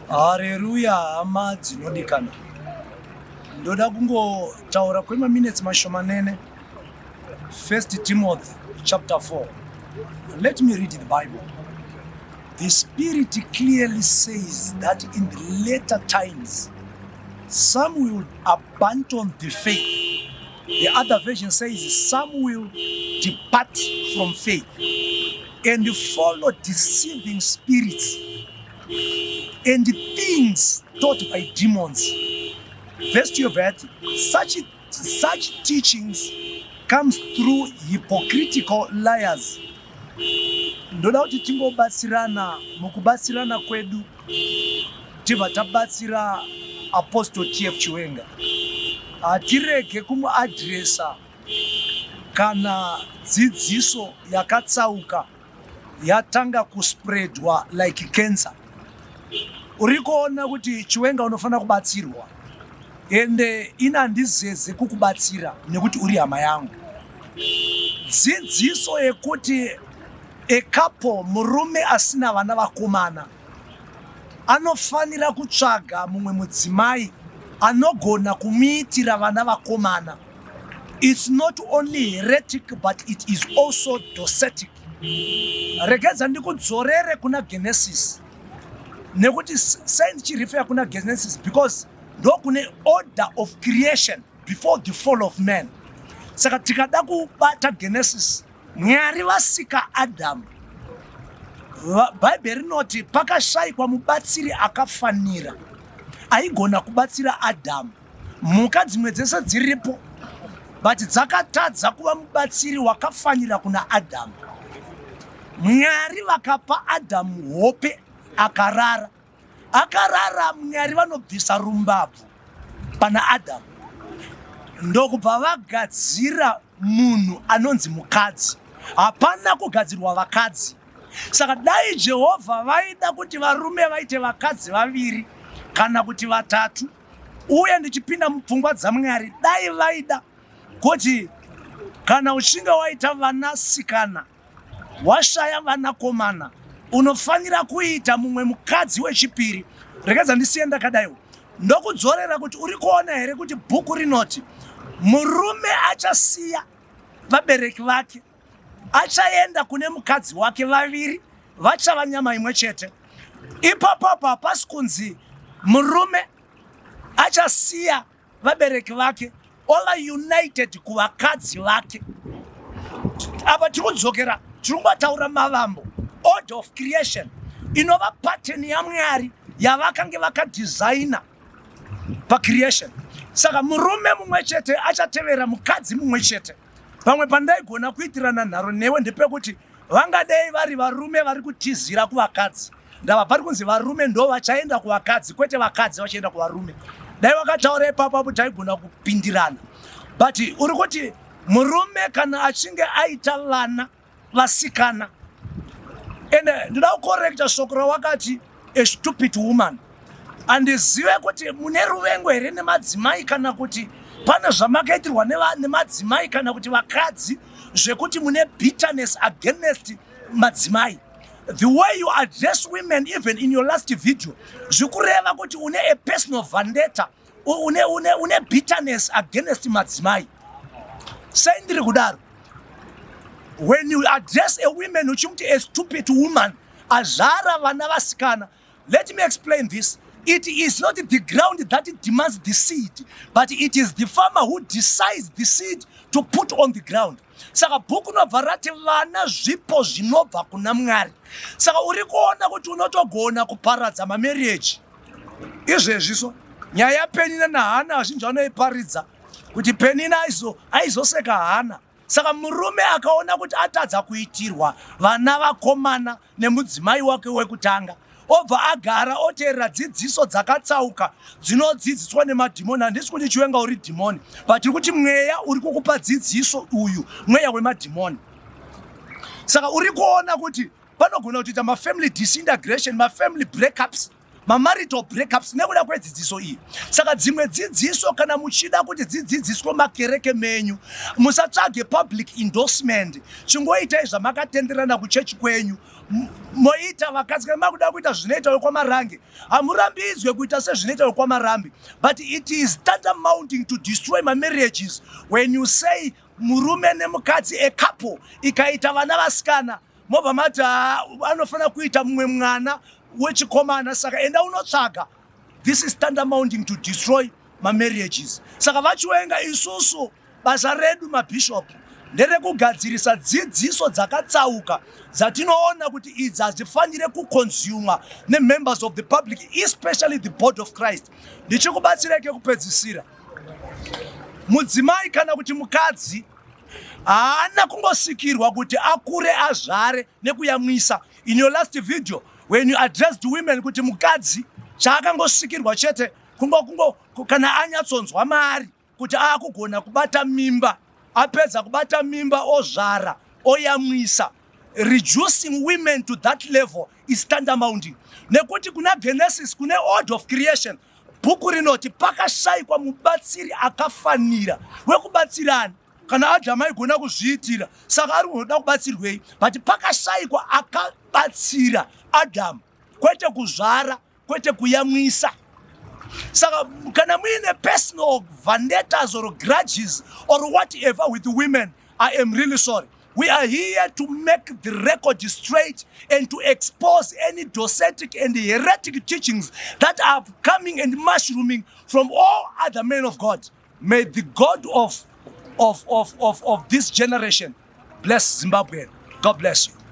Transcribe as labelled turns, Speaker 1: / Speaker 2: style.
Speaker 1: Hareruya hama dzinodikana. Ndoda kungotaura kwemaminutes mashomanene. First Timothy chapter 4. Let me read the Bible. The Spirit clearly says that in the later times some will abandon the faith. The other version says some will depart from faith and follow deceiving spirits and things taught by demons. Verse 12, such teachings comes through hypocritical liars. Ndoda kuti tingobatsirana mukubatsirana kwedu tibva tabatsira Apostle TF Chiwenga. Hatirege kumuadresa kana dzidziso yakatsauka yatanga kuspreadwa like cancer. Uri kuona kuti Chiwenga unofanira kubatsirwa, ende ini handizeze kukubatsira nekuti uri hama yangu. Dzidziso yekuti ekapo murume asina vana vakomana anofanira kutsvaga mumwe mudzimai anogona kumuitira vana vakomana, it's not only heretic but it is also docetic. Regedza ndikudzorere kuna Genesis, nekuti sei ndichirefera kuna Genesis? Because ndokune order of creation before the fall of man. Saka tikada kubata Genesis, Mwari vasika Adamu, Bhaibheri rinoti pakashayikwa mubatsiri akafanira aigona kubatsira Adamu. Mhuka dzimwe dzese dziripo, but dzakatadza kuva mubatsiri wakafanira kuna Adamu. Mwari vakapa Adamu hope, akarara. Akarara, Mwari vanobvisa rumbabvu pana Adamu, ndokubva vagadzira munhu anonzi mukadzi. Hapana kugadzirwa vakadzi. Saka dai Jehovha vaida kuti varume vaite vakadzi vaviri kana kuti vatatu, uye ndichipinda mupfungwa dzaMwari, dai vaida kuti kana uchinge waita vanasikana washaya vanakomana, unofanira kuita mumwe mukadzi wechipiri. Regedza ndisiye ndakadaiwo, ndokudzorera kuti uri kuona here kuti bhuku rinoti murume achasiya vabereki vake, achaenda kune mukadzi wake, vaviri vachava nyama imwe chete. Ipapapo hapasi kunzi murume achasiya vabereki vake ova united kuvakadzi vake. Apa tiri kudzokera, tiri kungotaura mavambo, order of creation inova pattern yaMwari yavakange vakadhizaina pacreation. Saka murume mumwe chete achatevera mukadzi mumwe chete. Pamwe pandaigona kuitirana nharo newe ndepekuti vangadei vari varume vari kutizira kuvakadzi. Ndava pari kunzi varume ndo vachaenda kuvakadzi, kwete vakadzi vachaenda kuvarume. Dai wakataura ipapo apo taigona kupindirana, but uri kuti murume kana achinge aita vana vasikana, ende ndoda kukorekta shoko rawakati a stupid woman. Handizive kuti mune ruvengo here nemadzimai, kana kuti pane zvamakaitirwa nemadzimai kana kuti vakadzi zvekuti mune bitterness against madzimai. The way you address women even in your last video, zvikureva kuti une a personal vendetta, une bitterness against madzimai. Sei ndiri kudaro? When you address a woman uchimuti a stupid woman azvara vana vasikana, let me explain this. It is not the ground that demands the seed, but it is the farmer who decides the seed to put on the ground. Saka bhuku rinobva rati vana zvipo zvinobva kuna Mwari. Saka uri kuona kuti unotogona kuparadza mamarriage izvezvi. So nyaya yaPenina naHana, vazhinji vanoiparidza kuti Penina aizoseka Hana. Saka murume akaona kuti atadza kuitirwa vana vakomana nemudzimai wake wekutanga, obva agara oteerera dzidziso dzakatsauka dzinodzidziswa nemadhimoni. Handisi kuti Chiwenga uri dhimoni, but iri kuti mweya uri kukupa dzidziso uyu mweya wemadhimoni. Saka uri kuona kuti panogona kutoita mafamily disintegration, mafamily breakups, mamarital breakups nekuda kwedzidziso iyi. Saka dzimwe dzidziso kana muchida kuti dzidzidziswe makereke menyu, musatsvage public endorsement. Chingoitai zvamakatenderana kuchechi kwenyu. Moita vakadzi kana makuda kuita zvinoita vekwaMarange, hamurambidzwe kuita sezvinoita vekwaMarambi, but it is tantamounting to destroy mamarriages when you say murume nemukadzi, a couple ikaita vana vasikana, mobva mati anofanira kuita mumwe mwana wechikomana, saka enda unotsvaga. This is tantamounting to destroy mamarriages. Saka VaChiwenga, isusu basa redu mabishop nderekugadzirisa dzidziso dzakatsauka dzatinoona kuti idzi hadzifanire kuconsumwa nemembers of the public, especially the body of Christ. Ndichikubatsirai kekupedzisira, mudzimai kana kuti mukadzi haana kungosikirwa kuti akure, azvare nekuyamwisa. In your last video, when you addressed women kuti mukadzi chaakangosikirwa chete kungo kungo kana anyatsonzwa mari kuti aakugona kubata mimba, apedza kubata mimba, ozvara, oyamwisa, reducing women to that level is tantamounting, nekuti kuna Genesis, kune order of creation, bhuku rinoti pakashayikwa mubatsiri akafanira wekubatsirana. Kana Adhamu aigona kuzviitira, saka ari kuzoda kubatsirwei? But pakashayikwa akabatsira Adhamu, kwete kuzvara, kwete kuyamwisa. Saka kana muine personal vendettas or grudges or whatever with women, I am really sorry. We are here to make the record straight and to expose any docetic and heretic teachings that are coming and mushrooming from all other men of God. May the God of this generation bless Zimbabwe. God bless you.